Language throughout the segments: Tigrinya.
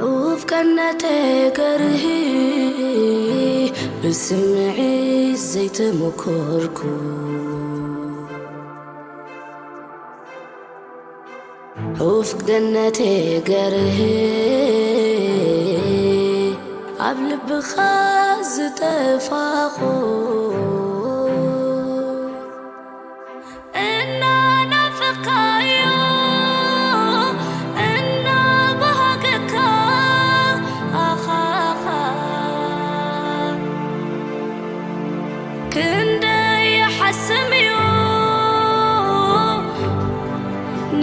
ኡፍ ቀነተ ገርሂ ብስምዒት ዘይተመኮርኩ። ኡፍ ገነተ ገርሂ ኣብ ልብኻ ዝጠፋኹ። እናናፈቕካዮ እናባሃገካ ኣኻኻ ክንደይ ይሓስም እዩ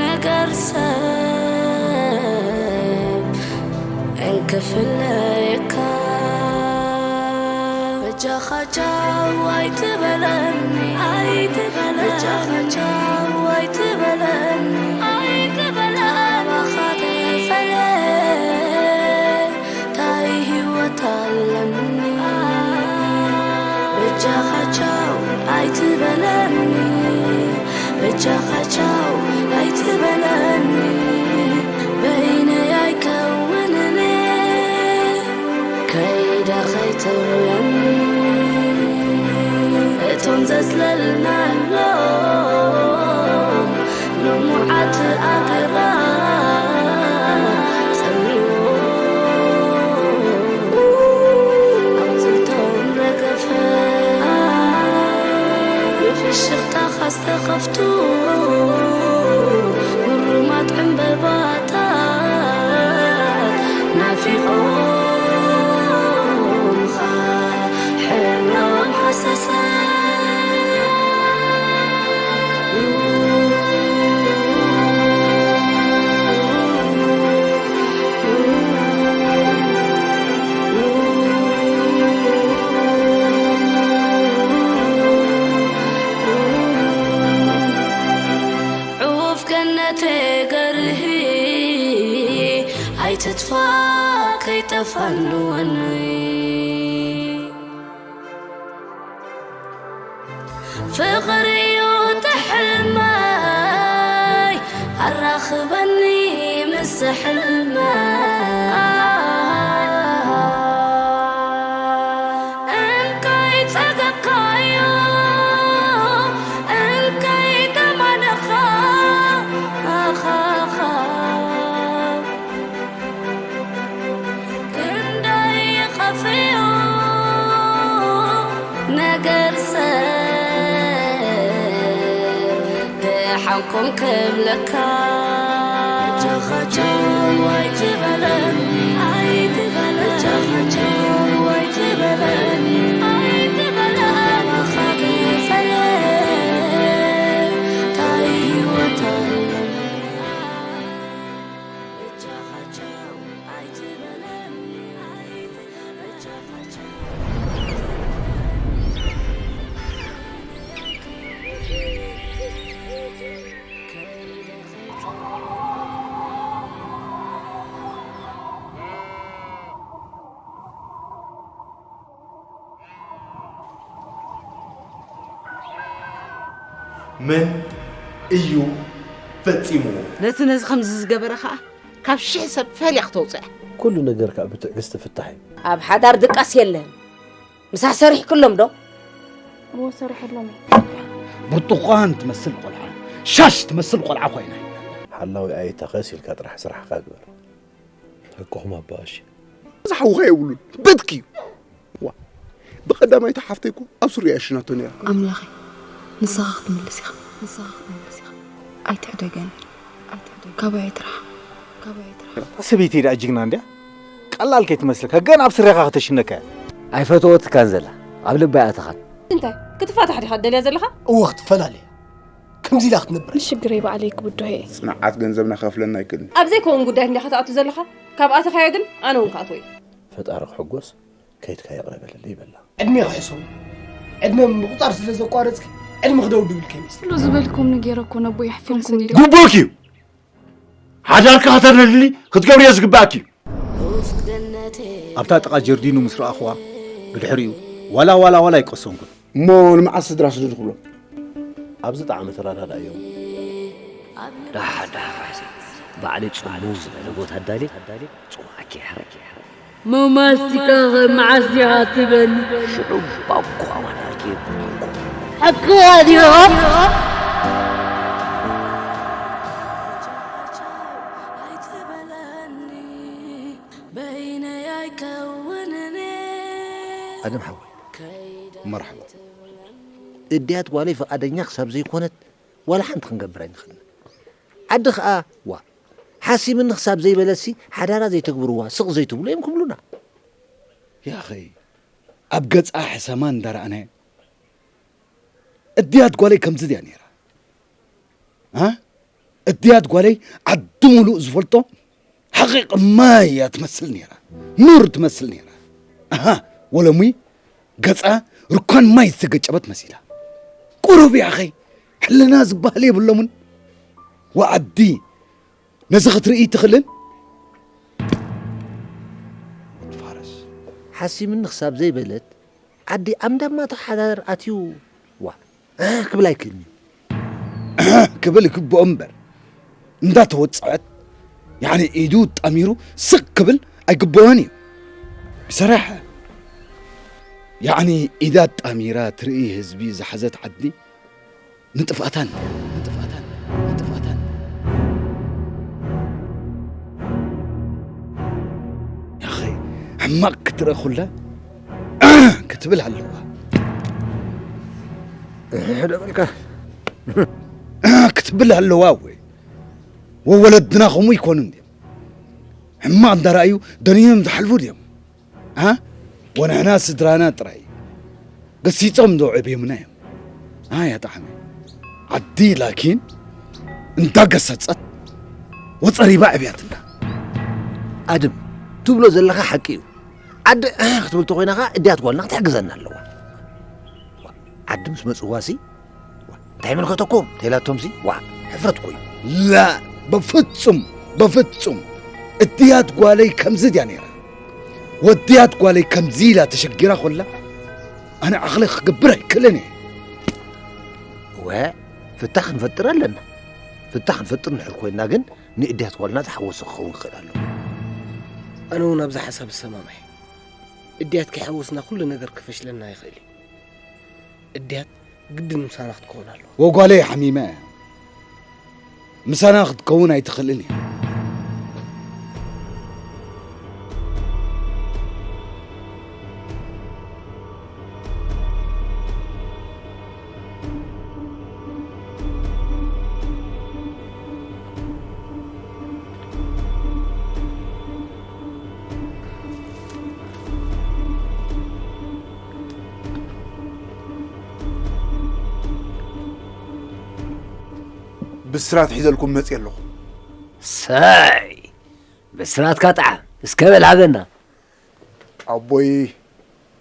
ነገር ሰብ እንክፍለየካ። በጃኻ ቻው ኣይትበለኒ፣ ኣይትበለኒ። በጃኻ ቻው ኣይትበለኒ፣ ኣይትበለኒ። ካባኻ ተፈልየ ታይ ህይወት ኣለኒ? በጃኻ ቻው ኣይትበለኒ፣ በጃኻ ቻው ኣይትበለኒ። በይነይ ኣይከውንን ከይደ ከይትብለኒ። እቶም ዘጽለልናሎም ልሙዓት ኣግራብ ጸሚዎም ኣቑጽልቶም ረገፈ። ብፍሽኽታኻ ዝተኸፍቱ ግሩማት ዕምበባታት ናፊቖምኻ ሕብሮም ሃሰሰ። ዑፍ ገነተ ገርሂ ኣይትጥፋ ከይጠፋኒ ወኒ። ፍቕሪ እዩ እቲ ሕልመይ ኣራኽበኒ ምስ ሕልመይ። እንካይ ጸገብካዮ እንካይ ከማነኻ ኣኻኻ። ክንደይ ይኸፍዮ ነገር ሰብ ደሓንኩም ክብለካ። ጃኻቸው ኣይትበለኒ፣ ኣይትበለኒ። ጃኻቸው ኣይትበለኒ፣ ኣይትበለኒ። ኣባኻ ገጸለ ታይ ህይወት ኣለኒ። መን እዩ ፈጺምዎ? ነቲ ነዚ ከምዚ ዝገበረ ኸኣ ካብ ሽሕ ሰብ ፈልያ ክተውጽኣ። ኩሉ ነገር ከኣ ብትዕግስቲ ፍታሕ እዩ። ኣብ ሓዳር ድቃስ የለን። ምሳሕ ሰሪሕክሎም ዶ? እዎ ሰሪሐሎም እየ። ብርቱኳን ትመስል ቆልዓ ሻሽ ትመስል ቆልዓ ኮይና። ሓላዊ ኣይተኸስ ኢልካ ጥራሕ ስራሕኻ ግበር። ሓቅኹም ኣባ ቀሺ። እዚ ሓውኻ የብሉን ብትኪ እዩ። ዋ ብቐዳማይቲ ሓፍተይ እኮ ኣብ ሱሪኣ እያ ሽናቶ ነይራ። ኣምላኸይ ንስኻ ክትምልስ ኢኻ ንስኻ ክትምልስ ኢኻ ኣይትሕደገኒ ኣይትሕደገኒ ካባይ ኣይትርሓቕ ካባይ ኣይትርሓቕ። እታ ሰበይተይ ደኣ ጅግና እንድያ ቀላል ከይትመስለካ ገና ኣብ ስረኻ ከተሽነካ እያ። ኣይፈተወትካን ዘላ ኣብ ልባ ኣይኣተኻን። እንታይ ክትፋታሕ ዲኻ ትደልያ ዘለኻ? እወ ክትፈላልያ ከምዚ ኢላ ክትነብር እያ። ንሽግረይ ባዕለይ ክብድሆ እየ። ጽንዓት ገንዘብና ክኸፍለና ኣይክእልን እዩ። ኣብ ዘይከውን ጉዳይ እንድያ ክትኣቱ ዘለኻ ካብ ኣተኻዮ ግን ኣነ እውን ክኣትዎ እየ። ፈጣሪ ክሕጎስ ከይድካ ይቕረ በለለይ በላ። ዕድሜ ክሕሰቡ ዕድመ ምቑጻር ስለ ዘቋረጽኪ ዕድመ ክደውድብልኪ ኣይመስልን። ኩሉ ዝበልኩምኒ ገይረ እኮ ነቦይ ኣሕፊረኩም ኢለ። ግቡእኪ እዩ። ሓዳርኪ ከተደልድሊ ክትገብርዮ ዝግብኣኪ እዩ። ኣብታ ጥቓ ጀርዲኑ ምስ ረኣኽዋ ብድሕሪኡ ዋላ ዋላ ዋላ ኣይቀሰንኩን። እሞ ንመዓስ ስድራ ስደዱ ክብሎም? ኣብዚ ጣዕሚ ተረዳዳእዮም። ደሓር ደሓር ራሕሲ ባዕለይ ጽምው ዝበለ ቦታ ኣዳልየ ጽዋዕኪ ይሕረክ። መማስቲካ ከ መዓስ ዲኻ ትበል? ሽዑ ባጓ ዋናልኪ። ሓቅኻ ዲኻ? ኣይትበለኒ፣ በይነይ ኣይከውንን። ኣደም ሓወይ፣ መርሓባ። እድያት ጓለይ ፍቓደኛ ክሳብ ዘይኮነት ዋላ ሓንቲ ክንገብር ኣይንኽእልን። ዓዲ ኸኣ፣ ዋ፣ ሓሲምኒ ክሳብ ዘይበለሲ ሓዳራ ዘይተግብርዋ ስቕ ዘይትብሉ እዮም ክብሉና። ያኸይ፣ ኣብ ገጻ ሕሰማ እንዳረኣናዮ፣ እድያት ጓለይ ከምዚ ድያ ነይራ? ኣ? እድያት ጓለይ ዓዲ ሙሉእ ዝፈልጦ ሓቒቕ ማይ እያ ትመስል ነይራ። ኑር ትመስል ነይራ። ኣሃ፣ ወለሙይ ገጻ ርኳን ማይ ዝተገጨበት መሲላ። ቁሩብ ያኸይ፣ ሕልና ዝበሃል የብሎምን። ወዓዲ ነዚ ክትርኢ ትኽእልን? ፋረስ። ሓሲምኒ ክሳብ ዘይበለት ዓዲ ኣምዳማቶ ሓዳር ኣትዩ ዋ፣ እ፣ ክብል ኣይክእልን እዩ። ክብል ይግብኦ እምበር፣ እንዳተወጸዐት፣ ያዕኒ ኢዱ ጣሚሩ ስቕ ክብል ኣይግብኦን እዩ። ብሰራሐ፣ ያዕኒ ኢዳ ጣሚራ ትርኢ ህዝቢ ዝሓዘት ዓዲ፣ ንጥፍኣታን፣ ንጥፍኣታን፣ ንጥፍኣታን። ያኸይ፣ ሕማቕ ክትርኢ ኩላ ክትብል ኣለዋ። ሕደ በልካ። ክትብል ኣለዋ ወይ? ወወለድና ከምኡ ይኮኑ እንድዮም። ሕማቕ እንዳረኣዩ ደኒኖም ዝሓልፉ ድዮም? ኣ? ወንሕና ስድራና ጥራይ ገሲጾም ዶ ዕብዮምና እዮም? ኣይ ኣጣዕመ። ዓዲ ላኪን እንዳገሰጸት ወጸሪባ ዕብያትና። ኣድም፣ ትብሎ ዘለኻ ሓቂ እዩ። ዓዲ እህ ክትብል ተኾይና ኸኣ እድያት ጓልና ክትሕግዘና ኣለዋ። ዓዲ ምስ መጽዋሲ እንታይ ይምልከተኩም? ተይላቶምሲ፣ ዋ፣ ሕፍረት እኮ እዩ። ላ፣ በፍጹም፣ በፍጹም። እድያት ጓለይ ከምዚ ድያ ነይራ? ወድያት ጓለይ ከምዚ ኢላ ተሸጊራ ኮላ፣ ኣነ ዓቕሊ ክገብር ኣይክእልን እየ። እወ፣ ፍታሕ ክንፈጥር ኣለና። ፍታሕ ክንፈጥር ንሕር ኮይንና ግን፣ ንእድያት ጓልና ዝሓወሶ ክኸውን ክኽእል ኣለዎ። ኣነ እውን ኣብዚ ሓሳብ እሰማማዕ እየ። እድያት ከይሓወስና ኩሉ ነገር ክፈሽለና ይኽእል እዩ። እድያት ግድን ምሳና ክትከውን ኣለዋ። ወጓለይ ሓሚመ እያ። ምሳና ክትከውን ኣይትኽእልን እያ። ብስራት ሒዘልኩም መጽየ ኣለኹ። ሰይ! ብስራትካ ጣዕም፣ እስከ በል ሃበና። ኣቦይ፣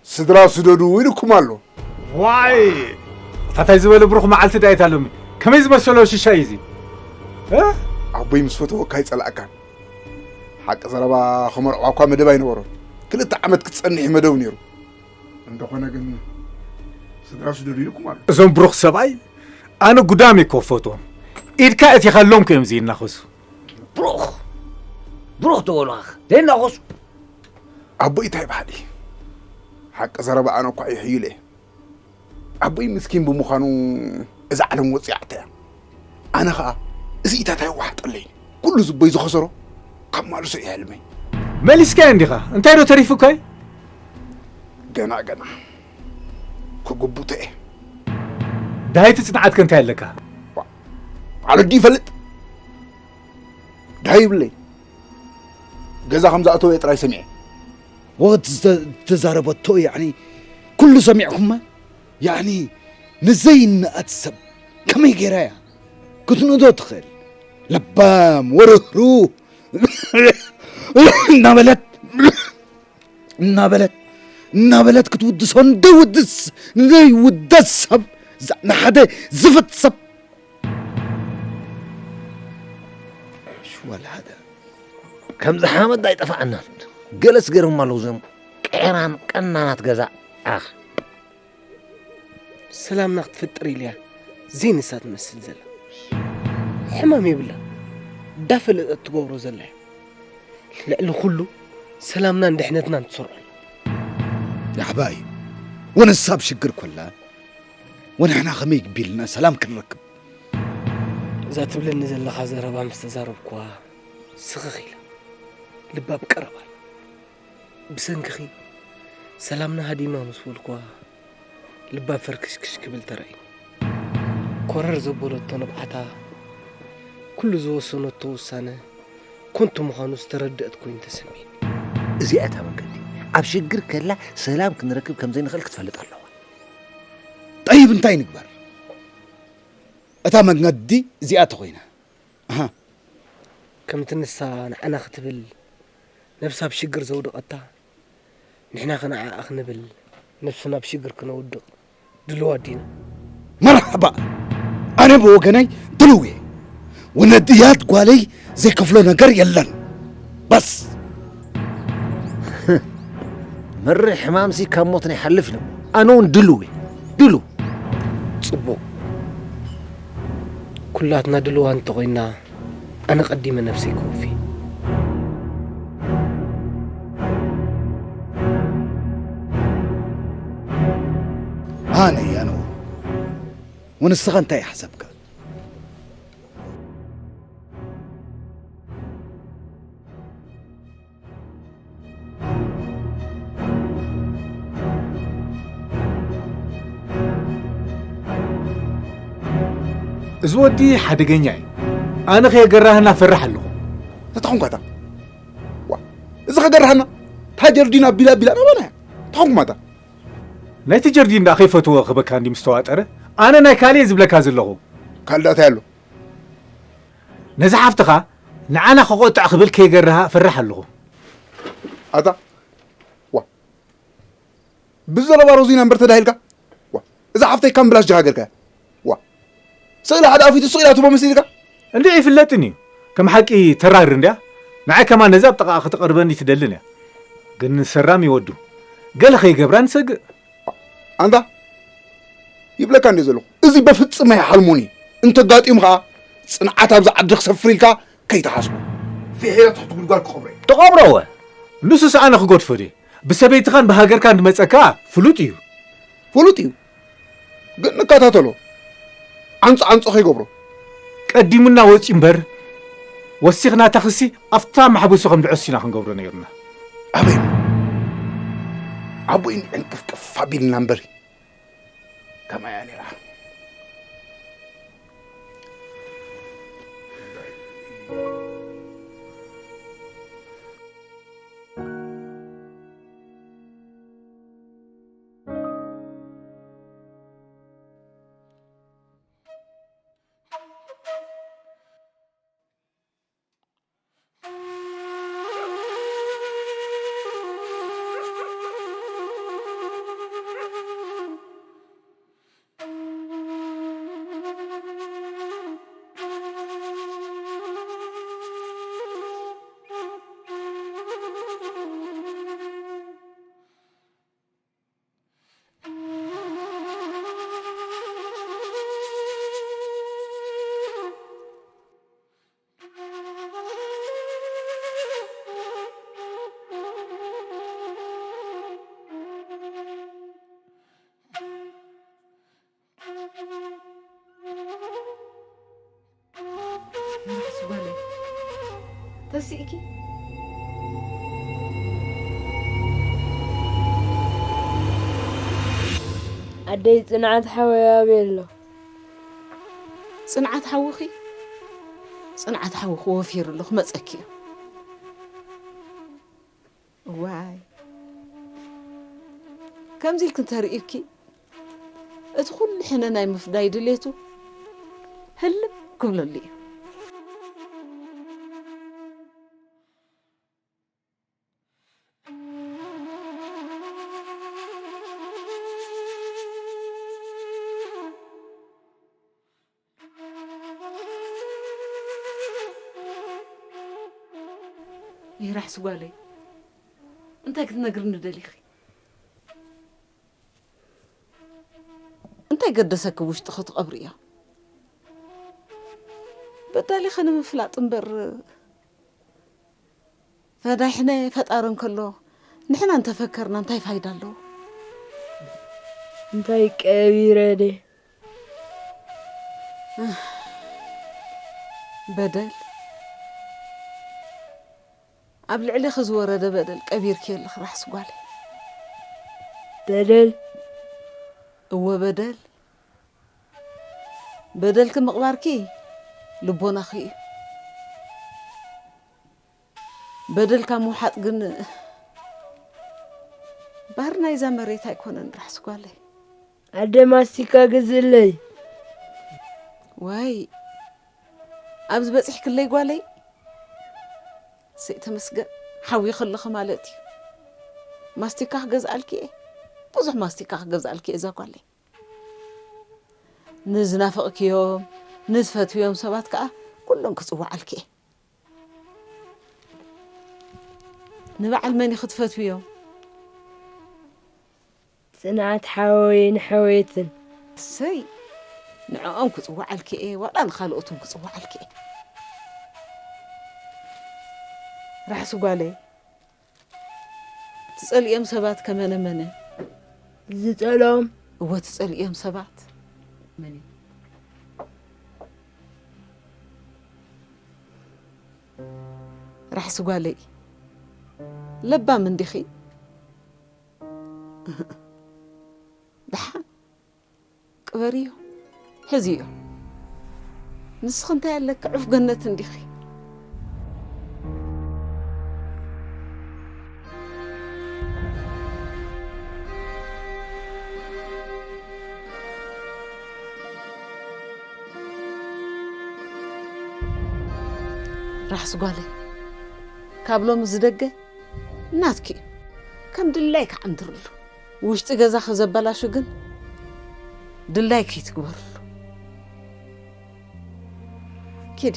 ስድራ ስደዱ ኢሉኩም ኣሎ። ዋይ! ታታይ ዝበለ ብሩኽ መዓልቲ ዳይት ኣሎሚ። ከመይ ዝበሰሎ ሽሻይ እዚ? እ? ኣቦይ ምስ ፈተወካ ኣይጸላእካን። ሓቂ ዘረባ ከመርዕዋ እኳ መደብ ኣይነበሮን። ክልተ ዓመት ክትጸንሕ መደብ ነይሩ። እንተኾነ ግን ስድራ ስደዱ ኢልኩም ኣሎ። እዞም ብሩኽ ሰብኣይ ኣነ ጉዳም እኮ ፈትዎም። ኢድካ እቲኻሎም ከዮም ዝይናኸሱ። ብሩኽ! ብሩኽ ተበሉኻኽ። ዘይናኸሱ። ኣቦይ እንታይ በሃሊ። ሓቂ ዘረባ ኣነ እኳ ይሕይል እየ። ኣቦይ ምስኪን ብምዃኑ እዛ ዓለም ወጺዓታ እያ። ኣነ ኸኣ እዚኢታት ኣይወሓጠለይን። ኩሉ ዝቦይ ዝኸሰሮ ካብ ማልሶ እየ ህልመይ። መሊስካዮ እንዲኻ? እንታይ ዶ ተሪፉካ እዩ? ገና ገና ክጉብቶ እየ። ዳሃይቲ ጽንዓትከ እንታይ ኣለካ? ዋ፣ ዓለዲ ይፈልጥ። ዳሃይ ይብለይ። ገዛ ከም ዝኣተወ እየ ጥራይ ሰሚዐ። ወቕት ዝተ-፣ ዝተዛረበቶ ያዕኒ ኩሉ ሰሚዕኩማ? ያዕኒ ንዘይነኣት ሰብ ከመይ ገይራ እያ ክትንእዶ ትኽእል? ለባም፣ ወርህሩህ እናበለት፣ እናበለት፣ እናበለት ክትውድሶ፣ ንደይውድስ፣ ንደይውደስ ሰብ፣ ዛ-፣ ንሓደ ዝፍት ሰብ። ሽዋል ሓደ። ከምዚ ሓመድ ኣይጠፍኣናን። ገለስ ገይሮም ኣለዉ እዞም ቀራን ቀናናት ገዛ። ኣኽ። ሰላምና ክትፍጥር ኢልያ ዘይንሳ ትመስል ዘላ። ሕማም የብላ። እንዳፈለጠት ትገብሮ ዘላ እያ። ልዕሊ ኩሉ ሰላምናን ድሕነትናን ትሰርዖ። ያዕባይ፣ ወነሳ ኣብ ሽግር ኮላ፣ ወንሕና ከመይ ቢልና ሰላም ክንረክብ? እዛ ትብለኒ ዘለኻ ዘረባ ምስ ተዛረብኩዋ ስኽኽ ኢላ። ልባ ኣብ ቀረባ። ብሰንክኺ ሰላምና ሃዲማ ምስ በልኩዋ፣ ልባ ፈርክሽክሽ ክብል ተራእዩኒ። ኮረር ዘበለቶ ንብዓታ፣ ኩሉ ዝወሰነቶ ውሳነ ኮንቱ ምዃኑ ዝተረደእት ኮይኑ ተሰሚዑኒ። እዚኣ እታ መንገዲ። ኣብ ሽግር ከላ ሰላም ክንረክብ ከም ዘይንኽእል ክትፈልጥ ኣለዋ። ጠይብ፣ እንታይ ንግበር? እታ መንገዲ እዚኣ ተኾይና። ኣሃ። ከምቲ ንሳ ንዓና ክትብል ነብሳ ኣብ ሽግር ዘውደቐታ፣ ንሕና ከ ንዓኣ ክንብል ነብስና ኣብ ሽግር ክነውድቕ ድልዋት ዲና? መርሓባ! ኣነ ብወገነይ ድልው እየ። ወነድያት ጓለይ ዘይከፍሎ ነገር የለን። በስ። መሪሕ ሕማምሲ ካብ ሞት ናይ ሓልፍ ኢሎም። ኣነ እውን ድልው እየ። ድልው። ጽቡቕ። ኩላትና ድልዋን እንተኾይንና፣ ኣነ ቀዲመ ነብሰይ ከወፊ። ኣነ ያኖ፣ ወንስኻ እንታይ ሓሰብካ? እዚ ወዲ ሓደገኛ እዩ። ኣነ ከየገራህና ፈርሕ ኣለኹ። ተተኾንኳታ። ዋ፣ እዚ ከገራህና፣ ታጀርዲና ቢላ ቢላ ናባና እያ። ተኾንኩማታ። ናይቲ ጀርዲን ደኣ ከይፈትዎ ክበካ እንዲ ምስ ተዋጠረ፣ ኣነ ናይ ካልእ እየ ዝብለካ ዘለኹ። ካልእ ደኣ እንታይ ኣሎ? ነዚ ሓፍትኻ ንዓና ክቆጥዕ ክብል ከይገርሃ እፈርሕ ኣለኹ። ኣታ፣ ዋ፣ ብዘረባ ሮዚና እምበር ተዳሂልካ? ዋ፣ እዛ ሓፍተይ ከም ብላሽ ጃሃ ገርካያ። ዋ፣ ስእላ ሓደ ኣፊቱ ስቕ ኢላ ትቦ መሲልካ? እንድዒ ይፍለጥን እዩ። ከም ሓቂ ተራር እንድያ። ንዓይ ከማን ነዛ ኣብ ጥቓኣ ክትቐርበኒ ትደልን እያ። ግን ሰራም እዩ ወዱ። ገለ ከይገብራ ንሰግእ። ኣንታ ይብለካ እንደ ዘለኹ፣ እዚ በፍጽም ኣይሓልሞን እዩ። እንተጋጢሙ ኸኣ ጽንዓት ኣብዚ ዓዲ ክሰፍር ኢልካ ከይትሓስቦ። ፍሒረ ትሕቲ ጉድጓድ ክቐብሮ እየ። ተቐብሮ እወ። ንሱስ ኣነ ክገድፎ ድየ? ብሰበይትኻን ብሃገርካን ዝመጸካ ፍሉጥ እዩ። ፍሉጥ እዩ። ግን ንከታተሎ። ዓንጾ ዓንጾ ከይገብሮ። ቀዲሙና ወጺኡ እምበር፣ ወሲኽና እታ ክሲ ኣብታ ማሕቡሱ ከም ዝዕሱ ኢና ክንገብሮ ነይሩና። ኣበይ? ኣቦይ ዕንቅፍቅፍ ኣቢልና እምበር። ከማይ እያ ነይራ። መራሕቲ ጓለይ፣ ተሲእኪ? ኣደይ ጽንዓት ሓወይ ኣበይ ኣሎ? ጽንዓት ሓውኺ? ጽንዓት ሓውኺ ወፊሩ ኣሎ፣ ክመጸኪ እዩ። እዋይ፣ ከምዚ ኢልኪ እንተርእዩኪ፣ እቲ ኩሉ ሕነ ናይ ምፍዳይ ድሌቱ ህልም ክብለሉ እዩ። ይራሕሲ ጓለይ፣ እንታይ ክትነግርኒ ደሊኺ? እንተ እንታይ ገደሰኪ ውሽጥኺ ትቐብርዮ? በዳሊኺ ንምፍላጥ እምበር፣ ፈዳይሕነ ፈጣሪ እንከሎ፣ ንሕና እንተፈከርና እንታይ ፋይዳ ኣለዎ? እንታይ ቀቢረ ድየ? በደል፣ ኣብ ልዕሌኺ ዝወረደ በደል ቀቢርኪ ኣለኺ ራሕሲ ጓለይ። በደል? እወ በደል። በደልኪ ምቕባርኪ ልቦናኺ እዩ። በደልካ ምውሓጥ ግን ባህሪ ናይዛ መሬት ኣይኮነን ራሕሲ ጓለይ። ኣደ ማስቲካ ግዝእለይ። ዋይ፣ ኣብዚ በጺሕክለይ ጓለይ። ሰይ ተመስገን፣ ሓዊ ከለኺ ማለት እዩ። ማስቲካ ክገዝኣልኪ እየ። ብዙሕ ማስቲካ ክገዝኣልኪ እየ እዛ ጓለይ። ንዝናፈቕክዮም፣ ንዝፈትውዮም ሰባት ከኣ ኩሎም ክጽውዓልኪ እየ። ንበዓል መን ኢኺ ትፈትውዮም? ጽንዓት ሓወይን ሓወይትን። እሰይ፣ ንዕኦም ክጽውዓልኪ እየ፣ ዋላ ንኻልኦቶም ክጽውዓልኪ እየ። ራሕሲ ጓለይ፣ ትጸልእዮም ሰባት ከመነ መነ? ዝጸልኦም? እወ፣ ትጸልእዮም ሰባት። መን እዩ? ራሕሲ ጓለይ፣ ለባም እንዲኺ? ደሓን ቅበርዮ፣ ሕዝዮ። ንስኺ እንታይ ኣለኪ? ዑፍ ገነት እንዲኺ። ራሕሲ ጓለይ፣ ካብ ሎሚ ዝደገ ናትኪ እዩ። ከም ድላይኪ ዓንድርሉ። ውሽጢ ገዛኺ ዘበላሹ ግን ድላይኪ ይትግበርሉ። ኪዲ።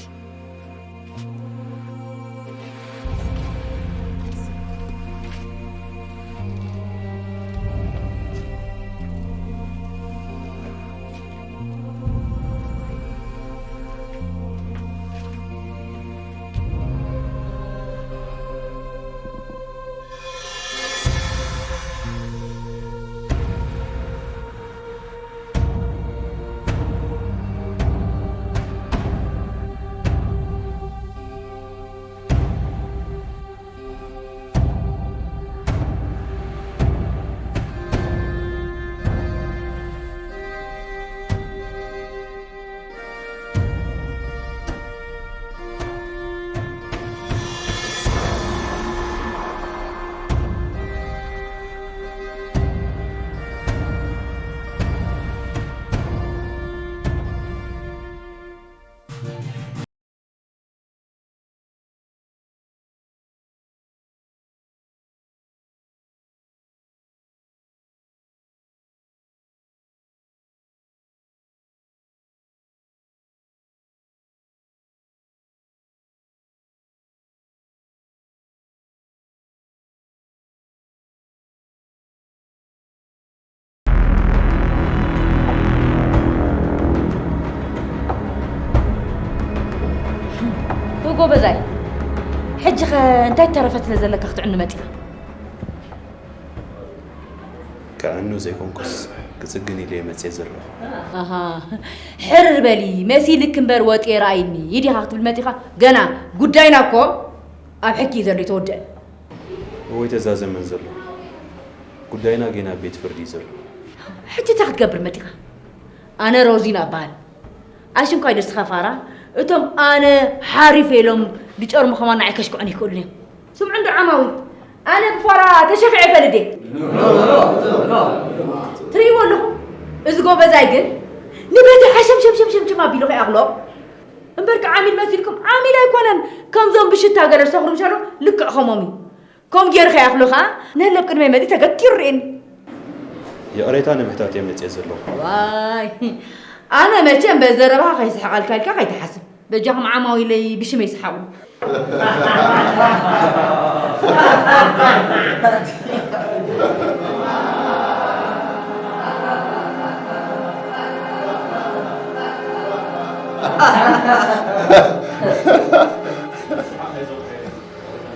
ጎበዛይ፣ ሕጂ ኸ እንታይ ተረፈ ስለ ዘለካ ክትዕኑ መጺኻ? ከዕኑ ዘይኮንኩስ፣ ክጽግን ኢለ እየ መጽየ ዘለኹ። ኣሃ፣ ሕርር በሊ፣ መሲልክ እምበር ወጥየ ረኣይኒ፣ ኢዲኻ ክትብል መጺኻ? ገና ጉዳይና እኮ ኣብ ሕጊ እዩ ዘሎ፣ ይተወደአ። እወ፣ ኣይተዛዘመን ዘሎ። ጉዳይና ጌና ኣብ ቤት ፍርዲ እዩ ዘሎ። ሕጂ እንታይ ክትገብር መጺኻ? ኣነ ሮዚና እበሃል። ኣሽንኳይ ደስኻ ፋራ፣ እቶም ኣነ ሓሪፍ ኢሎም ዝጨርሙ ከማን ንዓይ ከሽክዑን ይክእሉን እዮም። ስምዑ እንዶ ዓማዊል፣ ኣነ ብፋራ ተሸኺዐ ይፈልጥ እየ። ትርእይዎ ኣለኹም? እዚ ጎበዛይ ግን ንብረተይ ሓሸም ሸም ሸም ሸም ሸም ኣቢሉ ከይኣኽሎ። እምበርከ ዓሚል መሲልኩም፣ ዓሚል ኣይኮነን። ከምዞም ብሽታ ገለ ዝሰኽሩ ምሻሉ ልክዕ ከሞም እዩ። ከም ጌርካ ይኣኽሎ ኸኣ ነለብ ቅድመይ መጺ ተገቲሩ ርእየኒ። ይቕሬታ ንምሕታት እየ መጺአ ዘለኹ። ዋይ፣ ኣነ መቸም በዚ ዘረባኻ ከይስሕቐልካ ኢልካ ከይትሓስብ። በጃኹም ዓማዊለይ ብሽመይ ስሓቑ።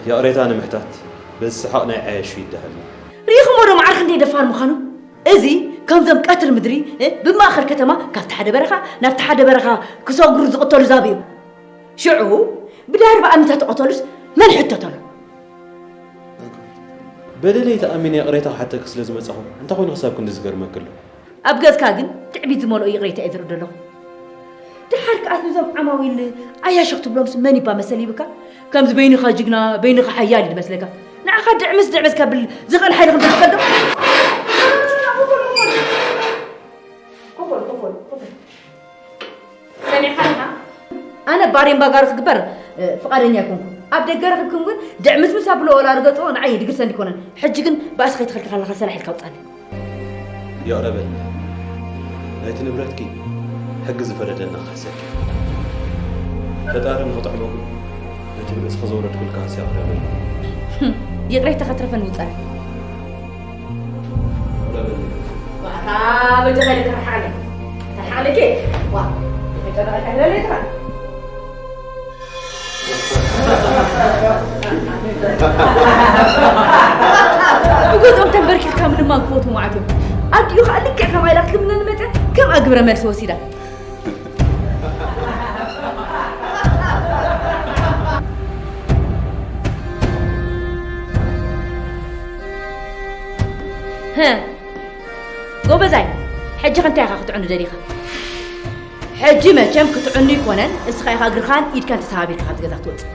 ይቕሬታ ንምሕታት፣ በዚ ሰሓቕ ናይ ዓያሹ ይደሃልኒ። ርኢኹሞ ዶ መዓር ክንደይ ደፋር ምዃኑ? እዚ ከምዞም ቀትሪ ምድሪ፣ እ፣ ብማእኸል ከተማ ካብቲ ሓደ በረኻ ናብቲ ሓደ በረኻ ክሰግሩ ዝቕተሉ ዛብ እዩ። ሽዑ ብዳርባ ኣሚታ ተቐተሉስ መን ይሕተተሉ? በደለይ ተኣሚነ ይቕሬታ ክሓተኪ ስለ ዝመጻኹ፣ እንታይ ኮይኑ ክሳብ ክንዲ ዝገርመኪ ኣሎ? ኣብ ገጽካ ግን ትዕቢት ዝመልኦ ይቕሬታ እየ ዝርኢ ዘለኹ። ደሓር ከኣስ ነዞም ዓማዊል ዓያሹ ክትብሎምስ መን ይባ መሰል ይብካ? ከምዚ በይንኻ ጅግና፣ በይንኻ ሓያል እዩ ዝመስለካ። ንዓኻ ድዕምስ ድዕምስ ከብል ዝኽእል ሓይሊ ከም ትፈልጦ? ኮፎል፣ ኮፎል፣ ኮፎል። ሰሚዕካ ኢኻ? ኣነ ባሬምባ ጋር ክግበር፣ እ፣ ፍቓደኛ ኣይኮንኩን። ኣብ ደገ ረኽብኩም ግን ድዕምስምስ ኣብሎ ወላ ርገጽዎ ንዓይ ድግርሰ እንዲኮነን። ሕጂ ግን ባእሲ ከይትኸልክኻ ኣለኻ ሰላሕ ኢልካ ውጻለይ። ይቕረ በልኒ። ናይቲ ንብረትኪ ሕጊ ዝፈረደና ክሕሰኪ። ፈጣሪ ንኽጥዕሞ ግን ነቲ ብርእስኺ ዘውረድኩልካ ሃስያ ይቕረ በልኒ። ይቕሬታ ከትረፈን ውጻለይ። ይቕረ በልኒ። ዋታ በጃኻ ኢለ ተረሓለ። ተረሓለ ኬ? ዋ፣ ተጨነቐካ ይለለ ይትራ። ብገዝኦም ተንበርኪኽካ ምልማን ክፈትዉ መዓት እዮም። ኣዲኡ ኸኣ ልክዕ ከምኣ ኢላ ክትልምነኒ መጽያ፣ ከምኣ ግብረ መልሲ ወሲዳ። ሀ፣ ጎበዛይ፣ ሕጂ ኸ እንታይ ኢኻ ክትዕኑ ደሊኻ? ሕጂ መቸም ክትዕኑ ይኮነን፣ እስኻ ኢኻ እግርኻን ኢድካን ተሰባቢርካ ካብዚ ገዛ ክትወጽእ።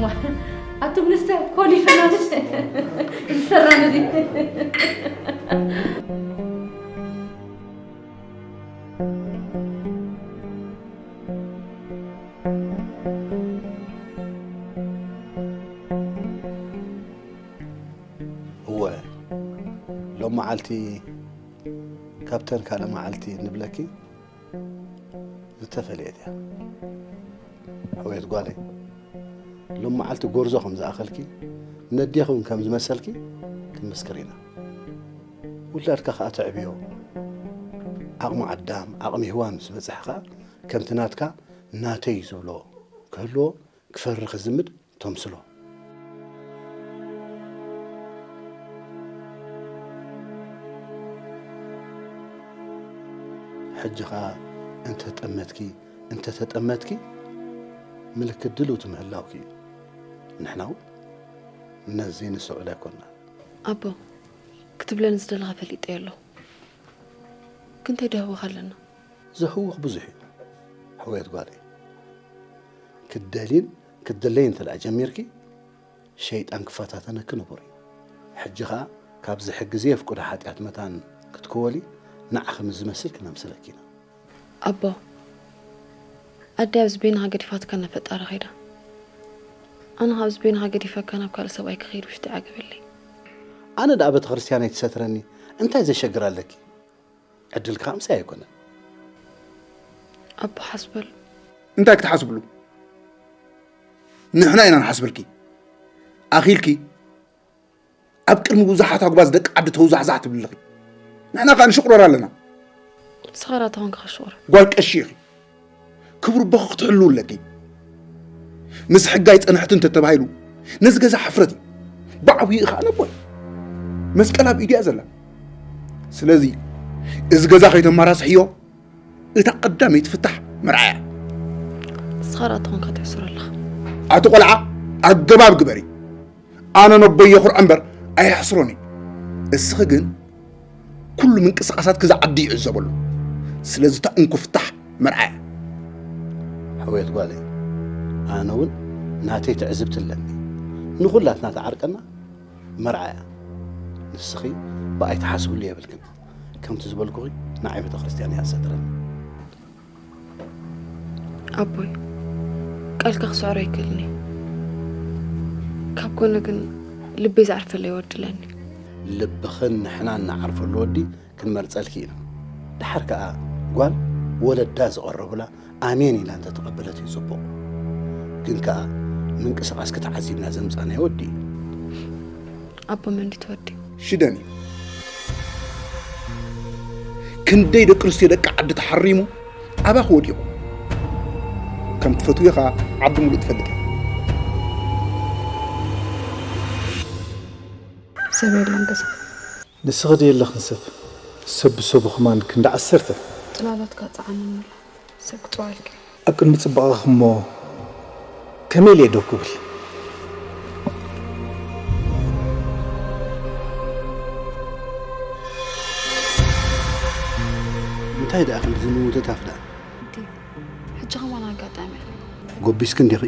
ዋ፣ ኣቱም ንስተ ኮሊፈና ምስ ዝሰራን እዚ። እወ፣ ሎም መዓልቲ ካብተን ካልእ መዓልቲ ንብለኪ ዝተፈለየት እያ። ሕውየት ጓለይ፣ ሎም መዓልቲ ጎርዞ ከም ዝኣኸልኪ፣ ነዴኺ እውን ከም ዝመሰልኪ ክንምስክር ኢና። ውላድካ ኸኣ ተዕብዮ። ዓቕሚ ኣዳም፣ ዓቕሚ ሄዋን ምስ በጽሐ ኸኣ፣ ከምቲ ናትካ ናተይ ዝብሎ ክህልዎ፣ ክፈሪ ክዝምድ ተምስሎ። ሕጂ ኸኣ እንተ ጠመትኪ፣ እንተ ተጠመትኪ፣ ምልክት ድልውቲ ምህላውኪ እዩ። ንሕና እውን ነዚ ንስተውዕሎ ኣይኮንና። ኣቦ፣ ክትብለኒ ዝደለኻ ፈሊጠዮ ኣለኹ። ግን እንታይ ደህወኻ ኣለና? ዘህውኽ ብዙሕ እዩ፣ ሕውየት ጓለይ። ክትደልይን ክትድለይን እንተ ደኣ ጀሚርኪ፣ ሸይጣን ክፈታተነኪ ንቡር እዩ። ሕጂ ኸኣ ካብዚ ሕጊ ዘየፍቅዶ ሓጢኣት መታን ክትክወሊ፣ ንዓኺ ምስ ዝመስል ክነምስለኪ ኢና። ኣቦ፣ ኣደይ ኣብዚ በይንኻ ገዲፋትካ ናብ ፈጣሪ ኸይዳ። ኣነ ኸኣ ኣብዚ በይንኻ ገዲፈካ ናብ ካልእ ሰብኣይ ክኸይድ ውሽጢ ዓገበለይ። ኣነ ደኣ ቤተ ክርስቲያን ኣይትሰትረኒ፣ እንታይ ዘሸግር ኣለኪ? ዕድልካ ምሳይ ኣይኮነን። ኣቦ ሓስበሉ። እንታይ ክትሓስብሉ? ንሕና ኢና ንሓስበልኪ። ኣኺልኪ ኣብ ቅድሚ ብዙሓት ኣጉባዝ ደቂ ዓዲ ተውዛሕዛሕ ትብሊ ኣለኺ። ንሕና ከኣ ንሽቑረር ኣለና። ንስኻ ዳ ተኾንካ ከሽቑረር። ጓል ቀሺ ኢኺ። ክብሪ ኣቦኺ ክትሕልው ኣለኪ። ምስ ሕጊ ኣይጸንሕትን እንተተባሂሉ፣ ነዚ ገዛ ሕፍረት እዩ። ብዓብይኡ ኸኣ ነቦይ መስቀል ኣብ ኢዱ እያ ዘላ። ስለዚ፣ እዚ ገዛ ከይተመራስሕዮ፣ እታ ቀዳመይቲ ፍታሕ መርዓ እያ። ንስኻ ዳ ተኾንካ ትሕስሮ ኣለኻ። ኣቲ ቆልዓ፣ ኣገባብ ግበሪ። ኣነ ነቦይ የኹርዖ እምበር ኣየሕስሮን እየ። እስኺ ግን ኩሉ ምንቅስቓሳትኪ እዚ ዓዲ ይዕዘበሉ። ስለዚ እታ እንኮ ፍታሕ መርዓ እያ። ሕውየት ጓለይ፣ ኣነ እውን ናተይ ትዕዝብቲ ኣለኒ። ንኹላትና ትዓርቀና መርዓ እያ። ንስኺ ብኣይ ትሓስብሉ የብልክን። ከምቲ ዝበልኩኺ ንዓይ ቤተ ክርስቲያን እያ ትሰትረኒ። ኣቦይ፣ ቃልካ ክስዕሮ ኣይክእልን እየ። ካብ ጎኒ ግን ልበይ ዝዓርፈለይ ወዲ ኣለኒ። ልብኽን ንሕናን ንዓርፈሉ ወዲ ክንመርጸልኪ ኢና። ደሓር ከኣ ጓል ወለዳ ዝቐረቡላ ኣሜን ኢላ እንተተቐበለት እዩ ጽቡቕ። ግን ከኣ ምንቅስቓስኪ ተዓዚብና ዘምጻእናዮ ወዲ እዩ። ኣቦ መን ድዩ እቲ ወዲ? ሽደን እዩ። ክንደይ ደቂ ኣንስትዮ ደቂ ዓዲ ተሓሪሙ ኣባኺ ወዲቑ። ከም ትፈትውዮ ኸኣ ዓዲ ሙሉእ ትፈልጥ እያ። ሰብ የለን ገዛ። ንስኺ ድየ ኣለኽን ሰብ? ሰብ ብሰቡ ኸማን ክንዲ ዓሰርተ። ጽላሎትካ ጸዓኒ ምላ ሰብ ክጽዋልኪ። ኣብ ቅድሚ ጽባቐኺ እሞ ከመይ ኢለ ደው ክብል? እንታይ ደኣ ክንዲ ዝንውተት ኣፍዳ? እንዲ ሕጂ ኸማን ኣጋጣሚ። ጎቢስኪ እንዲኺ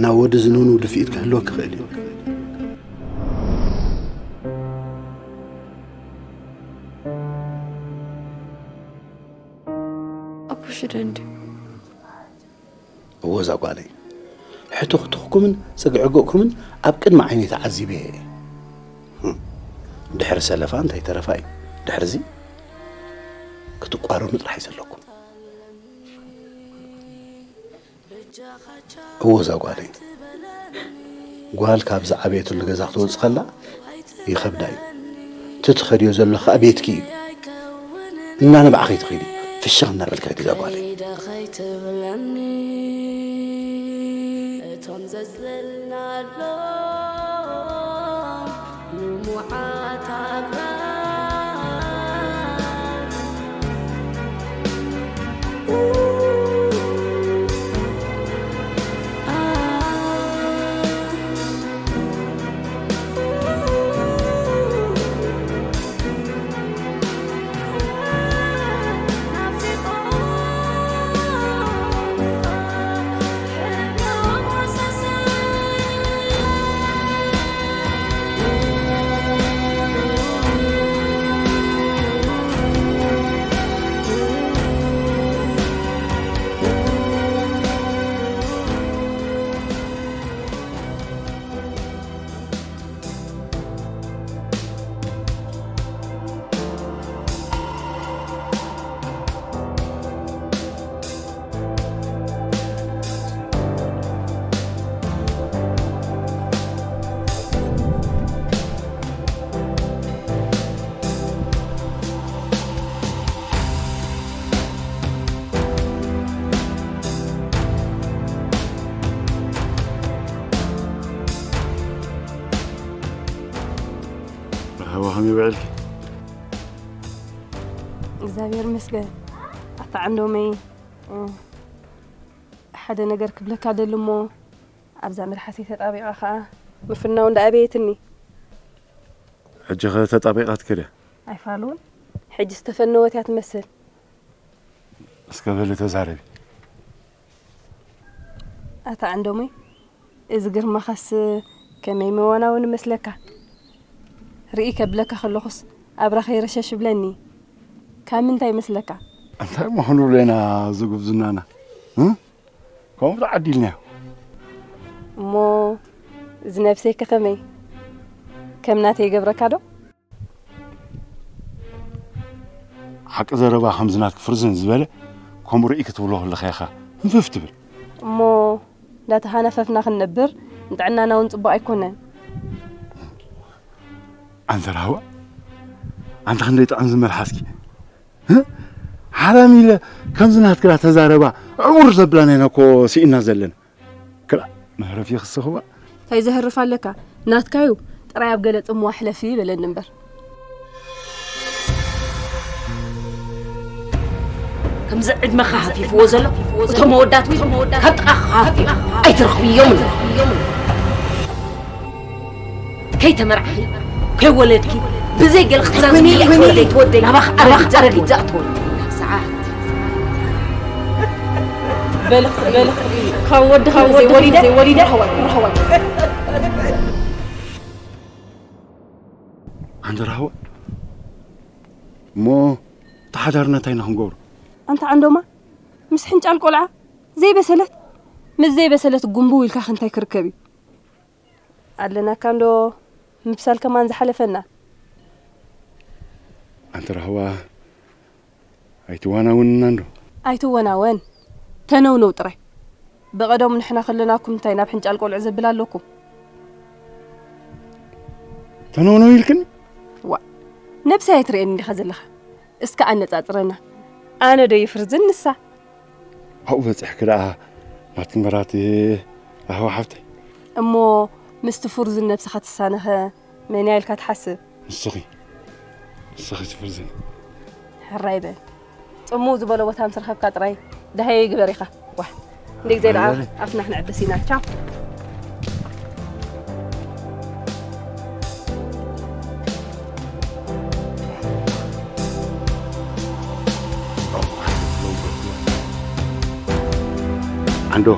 ናብ ወዲ ዝንውንው ድፍኢት ክህልወኪ ይኽእል እዩ። ኣቦ ሽደ እንዲ እወ እዛ ጓለይ ሕቱኽቱኽኩምን ጽግዕግእኩምን ኣብ ቅድሚ ዓይነይ ተዓዚበ እየ። ህም፣ ድሕሪ ሰለፋ እንታይ ተረፋ እዩ? ድሕርዚ ክትቋረኑ ጥራሕ እዩ ዘለኩም። እወ እዛ ጓለይ ጓል ካብ ዝዓበየትሉ ገዛ ክትወጽእ ከላ ይኸብዳ እዩ። እቲ ትኸድዮ ዘለኺ ከኣ ቤትኪ እዩ። እናነብዓ ከይትኸዲ ፍሽኽ እናበልካ ሂዲ እዛ ጓለይ። እቶም ዘጽለልናሎም ልሙዓት ኣግራብ መርሃባ ከመይ ውዒልኪ? እግዚኣብሔር ይመስገን። ኣታ ዓንዶመይ፣ እ፣ ሓደ ነገር ክብለካ ደሊ እሞ ኣብዛ መልሓሰይ ተጣቢቓ ኸኣ ምፍናው እንዳ ኣበየትኒ። ሕጂ ኸ ተጣቢቓትኪ ድያ? ኣይፋሉን። ሕጂ ዝተፈነወት እያ ትመስል። እስከ በሊ ተዛረቢ። ኣታ ዓንዶመይ፣ እዚ ግርማኻስ ከመይ መዋናውን ይመስለካ? ርኢ ከብለካ ከለኹስ ኣብራኸይ ረሸሽ ይብለኒ። ካብ ምንታይ ይመስለካ? እንታይ ምዃኑ ብለና እዚ ጉብዝናና? እ? ከምኡ ተዓዲልናዮ። እሞ እዚ ነብሰይ ከ ከመይ? ከም ናተይ ይገብረካ ዶ? ሓቂ ዘረባ ከምዚ ናትኪ ፍርዝን ዝበለ ከምኡ ርኢ ክትብሎ ከለኻ ኢኻ ህንፍፍ ትብል። እሞ እንዳተሃነፈፍና ክንነብር ንጥዕናና እውን ጽቡቕ ኣይኮነን። ኣንተ ራህዋ፣ ኣንተ ክንደይ ጥዕም ዝመልሓስኪ። እ? ሓራም ኢለ ከምዚ ናትክላ ተዛረባ ዕውር ዘብላ ናይና እኮ ስኢና ዘለና። ክላ መህረፊ ክስኽዋ። እንታይ ዘህርፍ ኣለካ? ናትካዩ ጥራይ ኣብ ገለ ጽምዋ ሕለፊ በለኒ እምበር። ከምዚ ዕድመኻ ሃፊፍዎ ዘሎ እቶም ኣወዳት እውን ካብ ጥቓኻ ክሃፍዩ ኣይትረኽብዮም ኣሎ። ከይተመርዓኺ ከይወለድኪ ብዘይ ገለ ክትዛዝሚ እያ ትወደይ ትወደይ ናባኽ ኣረጊት ኣረጊት ዘእትወሉ ሰዓት በልኽ በልኽ ካብ ወዲ ካብ ወዲ ወሊደ ወሊደ ርሕወል ርሕወል ኣንተ ራህዋ እሞ ተሓዳርና እንታይ ኢና ክንገብሮ? ኣንታ ዓንዶማ ምስ ሕንጫል ቆልዓ ዘይበሰለት ምስ ዘይበሰለት ጉንብው ኢልካ ክንታይ ክርከብ እዩ? ኣለናካ እንዶ ምብሳል ከማን ዝሓለፈና። ኣንተ ራህዋ ኣይትዋናውንና እንዶ። ኣይትወናወን ተነውነው ጥራይ። ብቐደሙ ንሕና ከለናኩም እንታይ ናብ ሕንጫል ቆልዑ ዘብል ኣለኩም? ተነውነው ኢልክኒ? ዋ ነብሰይ ኣይትርእየኒ እንዲኻ ዘለኻ። እስከ ኣነጻጽረና። ኣነ ዶ ይፍርዝን ንሳ? ኣብኡ በጺሕኪ ደኣ ናትኪ መራት ራህዋ ሓፍተይ። እሞ ምስቲ ፍርዙን ነብስኻ ትሳነኸ መን እያ ኢልካ ትሓስብ? ንስኺ፣ ንስኺ ትፍርዝኒ። ሕራይ በል። ጽምው ዝበለ ቦታ ምስ ረኸብካ ጥራይ ደሃየ ይግበር ኢኻ። ዋሕ። እንዴ ግዜ ደኣ ኣፍና ክንዕብስ ኢና። ቻው። ዓንዶ።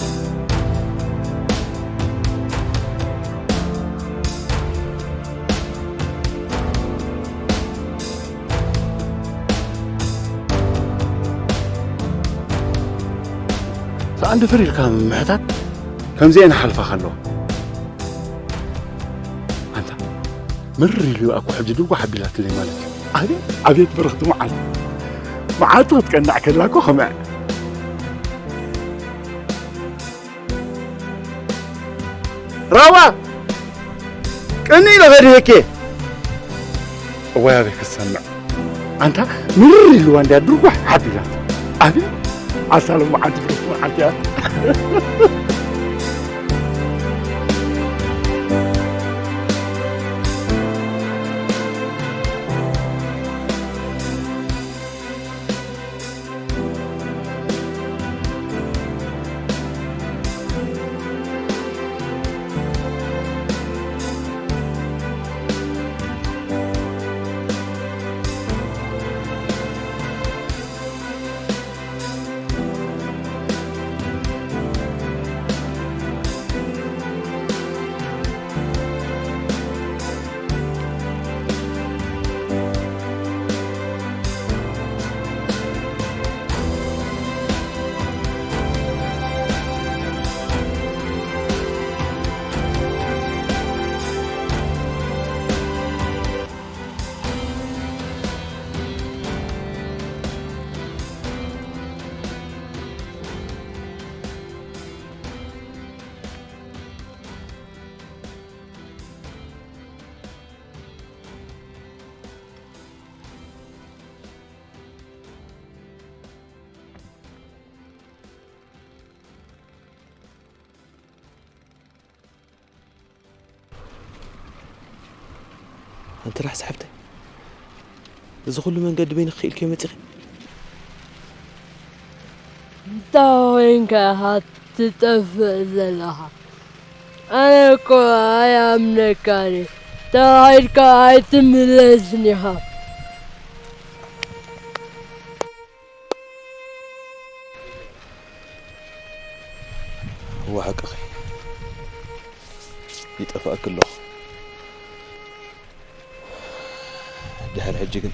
ሰኣን ድፍር ኢልካ ምምሕታት ከምዚአን ሓልፋ ከለዋ። ኣንታ ምር ኢሉ ኣኮ ሕጂ ድጓ ሓቢላትለይ ማለት እዩ። ኣቤት፣ ኣቤት በረኽቲ መዓልቲ። መዓልቲ ክትቀናዕ ከላ እኮ ከምዕ። ራዋ! ቅኒ ኢለ ከድህኬ። እዋይ ኣበይ ክሰምዕ። ኣንታ ምር ኢልዋ እንድያ ድጓ ሓቢላት። ኣቤት፣ ኣታ ሎማዓንቲ ብርቱ መዓልቲ እያ። ኣንቲ ራሕሲ ሓፍተይ፣ እዚ ኩሉ መንገዲ በይንኺ ኢልኪዮ መጺኺ? እንታይ ኮይንካ ኢኻ ትጠፍእ ዘለኻ? ኣነ እኮ ኣይኣምነካን እየ። ተባሂልካ ኣይትምለስን ኢኻ። እወ ሓቅኺ፣ ይጠፍኣኪ ኣለኹ። ድሕሪ ሕጂ ግን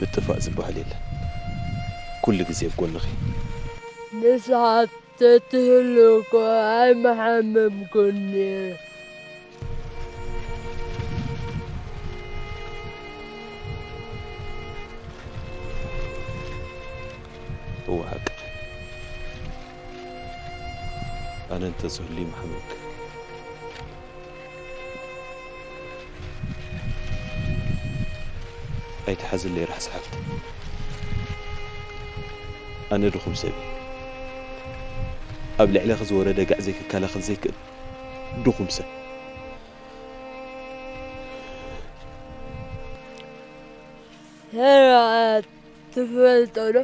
ምጥፋእ ዝበሃል የለን። ኩሉ ግዜ ኣብ ጎንኺ። ንስኻ ተትህሉ እኮ ኣይምሓመምኩን ነይረ። እወ ሓቅኺ። ኣነ እንተዝህሉ ይምሓመምክ። ኣይትሓዝለይ ራሕሲ ሓፍተይ። ኣነ ድኹም ሰብ እየ። ኣብ ልዕለኺ ዝወረደ ጋዕ ዘይክከላኸል ዘይክእል ድኹም ሰብ። ሰራኣት ትፈልጦ ዶ?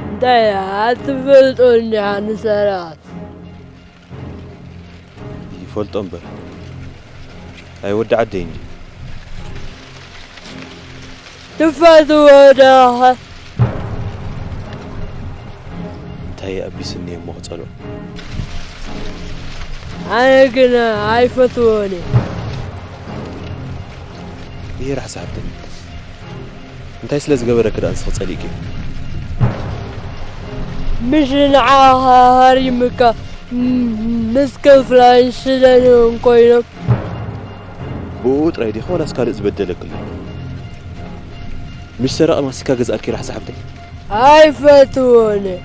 እንታይ እያ ትፈልጦ እንዲኻ ንሰራኣት? ይፈልጦ እምበር፣ ኣይ ወዲ ዓደይ እንድዩ። ትፈትዎ ዶ? እንታይ ኣቢስኒ እሞ ክጸልኦ? ኣነ ግን ኣይፈትዎን እየ። ይሄ ራሕሲ ሓፍተይ፣ እንታይ ስለ ዝገበረኪ ደኣ ንስኺ ጸሊእኪ? ምሽ ንዓኻ ሃሪምካ፣ ም-፣ ምስ ክፍላይን ሽደንን ኮይኖም። ብኡ ጥራይ ዲኺ ዋላስ ካልእ ዝበደለኪ ኣሎ? ምሽ ሰራቒ ማስቲካ ገዝኣልኪ ራሕሲ ሓፍተይ? ኣይፈትዎን እየ።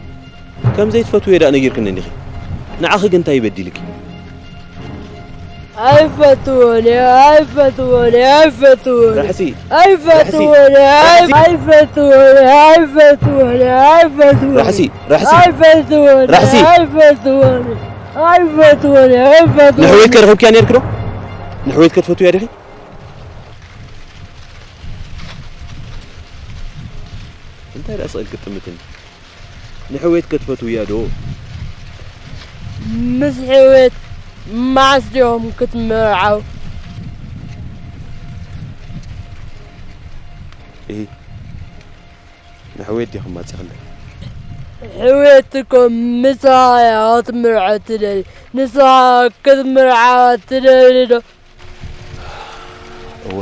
ከም ዘይትፈትውዮ ደኣ ነጊርክኒ እንዲኺ። ንዓኺ ግን እንታይ ይበዲልኪ? ኣይፈትዎን እየ ኣይፈትዎን እየ ኣይፈትዎን ራሕሲ ኣይፈትዎን እየ ኣይ- ኣይፈትዎን እየ ኣይፈትዎን እየ ኣይፈትዎን ራሕሲ እየ ራሕሲ ኣይፈትዎን እየ ራሕሲ። ኣይፈትዎን እየ ኣይፈትዎን እየ ኣይፈትዎን ንሕወይትከ ረኺብክያ ነርኪ ዶ? ንሕወይትከ ትፈትውያ ዲኺ? እንታይ ደኣ ስቕ ኢልኪ ትጥምትኒ? ንሕወይትከ ትፈትውያ ዶ? ምስ ሕውየት መዓስ ዲኦም ክትምርዓው እሂ ንሕወየት ዲኹም ማጺኽለይ? ሕውየት እኮ ምሳኻ እያ ክትምርዖ ትደሊ ንስኻ ክትምርዓዋ ትደሊ ዶ እወ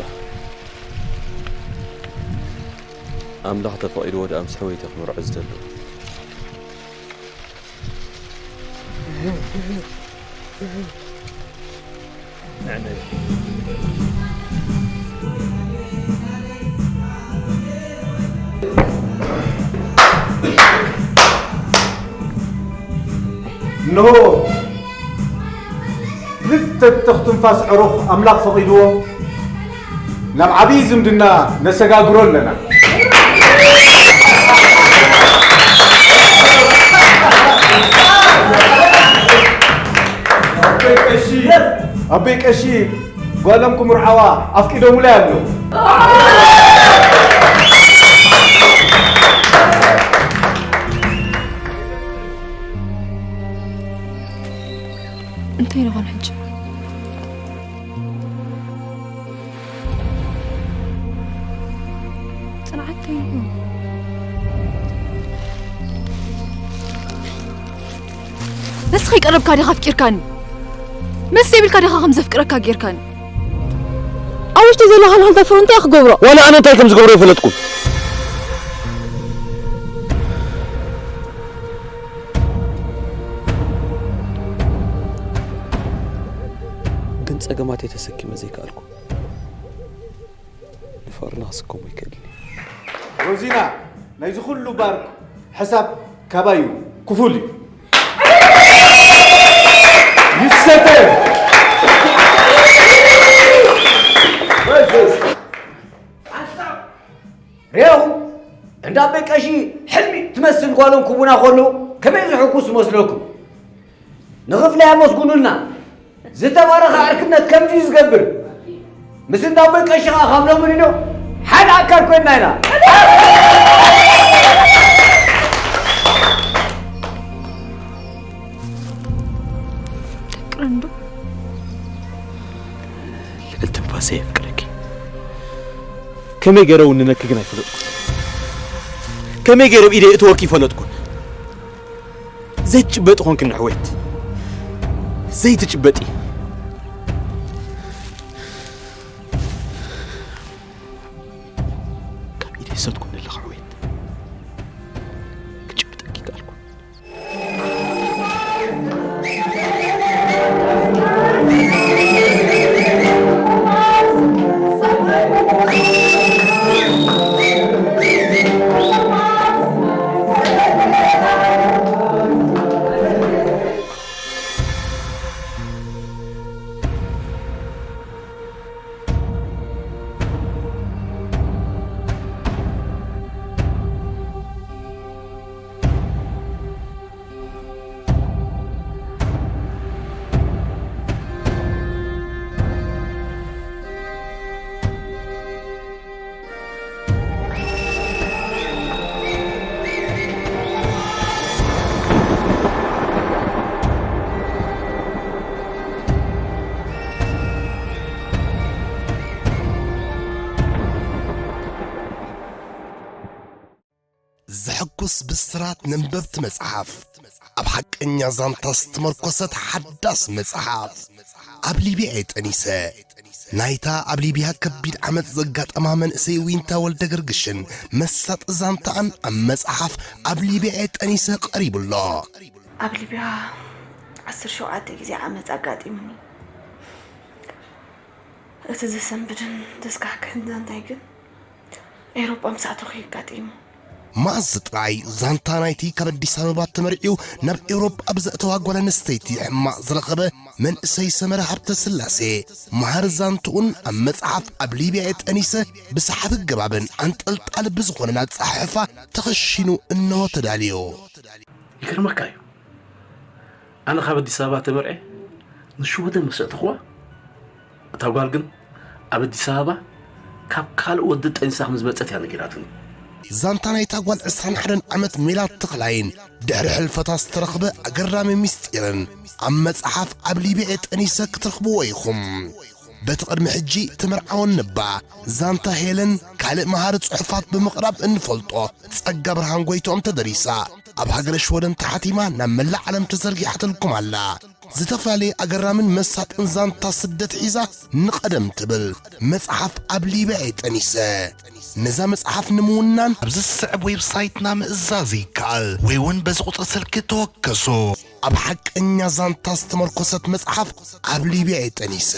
ኣምላኽ ተፈቒድዎ ደኣ ምስ ሕወይተ ክምርዖ ዝደሉ እንሆ ክልተ ተኽ ትንፋስ ዕሩኽ ኣምላኽ ፈቒድዎ ናብ ዓብዪ ዝምድና ነሰጋግሮ ኣለና። ኣቦይ ቀሺ ኣቦይ ቀሺ ጓሎም ክምርዓዋ ኣፍቂዶምለይ ኣለዉ። እንታይ ንኾን ሕጂ ፅንዓት እንታይ ንኾን ንስኺ ቀረብካ ዲኻ ኣፍቂርካኒ መስ ዘይብልካ ዲኻ ከም ዘፍቅረካ ጌርካኒ ኣብ ውሽጢ ዘሎ ሃልሃልታ ፍሩ እንታይ ክገብሮ ዋላ ኣነ እንታይ ከም ዝገብሮ ይፈለጥኩን ግን ጸገማተይ ተሰኪመ ዘይከኣልኩ ንፍቕርና ክስከሞ ይክእል እዩ። ሮዚና ናይዚ ኩሉ ባር ሕሳብ ካባዩ ክፉል እዩ። ይሰተ ሬው እንዳ ኣቦይ ቀሺ ሕልሚ ትመስል ጓሎም ክቡና ከለዉ ከመይ ዝሕጉስ መስለኩም? ንኽፍለ ኣመስግኑልና። ዝተባረኸ ዕርክነት ከምዚ እዩ ዝገብር። ምስ እንዳ ኣቦይ ቀሺ ኸዓ ካብ ሎሚ ንዶ ሓደ ኣካል ኮይንና ኢና። ፍቅሪ እንዶ ልዕል ትንፋሰ የፍቅረኪ ከመይ ገይረ ውንነኪ ግን ኣይፈለጥኩን ከመይ ገይረ ብኢደ እትወኪ ይፈለጥኩን ዘይትጭበጢ ኾንኪ ንሕወይት ዘይትጭበጢ ካብ ኢደ ይሰትኩ ንለኻ ሕወይት ክጭብጠኪ ካልኩ ዘሐጉስ ብስራት ነንበብቲ መጽሓፍ ኣብ ሓቀኛ ዛንታ ዝተመርኮሰት ሓዳስ መጽሓፍ ኣብ ሊብያ እየ ጠኒሰ ናይታ ኣብ ሊብያ ከቢድ ዓመጽ ዘጋጠማ መንእሰይ ዊንታ ወልደ ገርግሽን መሳጢ ዛንታኣን ኣብ መጽሓፍ ኣብ ሊብያ እየ ጠኒሰ ቀሪቡ ኣሎ። ኣብ ሊብያ ዓሰርተ ሸውዓተ ግዜ ዓመጽ ኣጋጢሙኒ። እቲ ዘሰንብድን ዘስካሕክሕን ዛንታይ ግን ኤውሮጳ ምስ ኣተኹ እዩ ኣጋጢሙ። መኣዝ ጥራይ ዛንታ ናይቲ ካብ ኣዲስ ኣበባ ተመርዕዩ ናብ ኤውሮጳ ብዘእተዋ ጓል ኣንስተይቲ ሕማቕ ዝረኸበ መንእሰይ ሰመረ ሃብተ ስላሴ፣ መሃር ዛንትኡን ኣብ መጽሓፍ ኣብ ሊብያ የጠኒሰ ብሰሓቢ ገባብን ኣንጠልጣሊ ብዝኾነን ኣጸሓሕፋ ተኸሺኑ እነሆ ተዳልዮ። ይገርመካ እዩ። ኣነ ካብ ኣዲስ ኣበባ ተመርዐ ንሽወደን መሰእትኽዋ፣ እታ ጓል ግን ኣብ ኣዲስ ኣበባ ካብ ካልእ ወዲ ጠንሳ ከም ዝመጸት እያ ነጊራትኒ። ዛንታ ናይታ ጓል ዕስራን ሓደን ዓመት ሜላት ተኽላይን ድሕሪ ሕልፈታ ዝተረኽበ ኣገራሚ ምስጢርን ኣብ መጽሓፍ ኣብ ሊብያ የጠኒሰ ክትረኽብዎ ኢኹም። በቲ ቅድሚ ሕጂ ተመርዓወን ነባ ዛንታ ሄለን ካልእ መሃሪ ጽሑፋት ብምቕራብ እንፈልጦ ጸጋ ብርሃን ጎይትኦም ተደሪሳ ኣብ ሃገረ ሽወደን ተሓቲማ ናብ መላእ ዓለም ተዘርጊሓትልኩም ኣላ። ዝተፈላለየ ኣገራምን መሳጥን ዛንታ ስደት ሒዛ ንቐደም ትብል መጽሓፍ ኣብ ሊብያ የጠኒሰ። ነዛ መጽሓፍ ንምውናን ኣብዚ ዝስዕብ ዌብሳይትና ምእዛዝ ይከኣል ወይ እውን በዚ ቁጽሪ ስልኪ ተወከሱ። ኣብ ሓቀኛ ዛንታ ዝተመርኮሰት መጽሓፍ ኣብ ሊብያ የጠኒሰ።